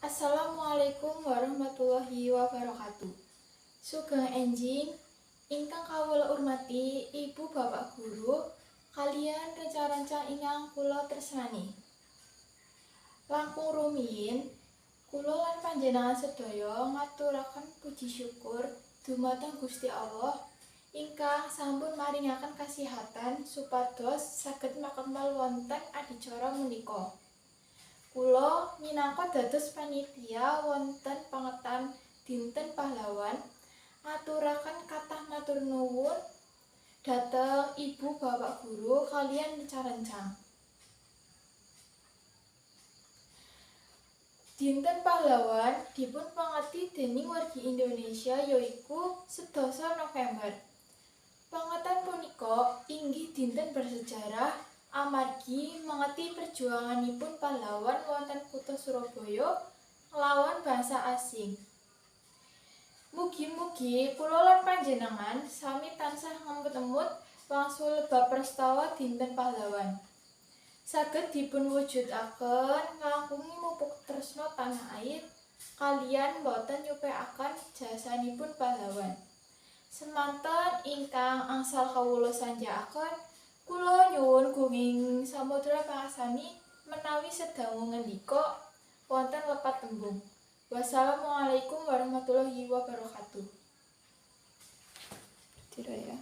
Assalamualaikum warahmatullahi wabarakatuh. Sugeng enjing ingkang kawula urmati Ibu Bapak guru kaliyan rencang-rencang ingkang kula tresnani. Langkung rumiyin kula lan panjenengan sedaya ngaturaken puji syukur dumateng Gusti Allah ingkang sampun maringaken kasihatan supados saged makempal wonten adicara menika. Kula minangka dados panitia wonten pengetan Dinten Pahlawan ngaturaken kathah matur nuwun dhateng Ibu Bapak guru kaliyan rencang-rencang. Dinten Pahlawan dipun pengeti dening wargi Indonesia yaiku sedasa November. Pengetan punika inggih dinten bersejarah amargi mengeti perjuanganipun pahlawan wonten kutha Surabaya nglawan bangsa asing. Mugi-mugi kula lan panjenengan sami tansah ngemut-emut wangsul bab prastawa Dinten Pahlawan. Saged dipunwujudaken nglangkungi mupuk tresna tanah air kaliyan boten nyupekaken jasanipun pahlawan. Semanten ingkang angsal kawula sanjakaken, kula nyuwun gunging samudra pangaksami menawi sedangu ngendika wonten lepat tembung. Wassalamualaikum warahmatullahi wabarakatuh. Tidak ya.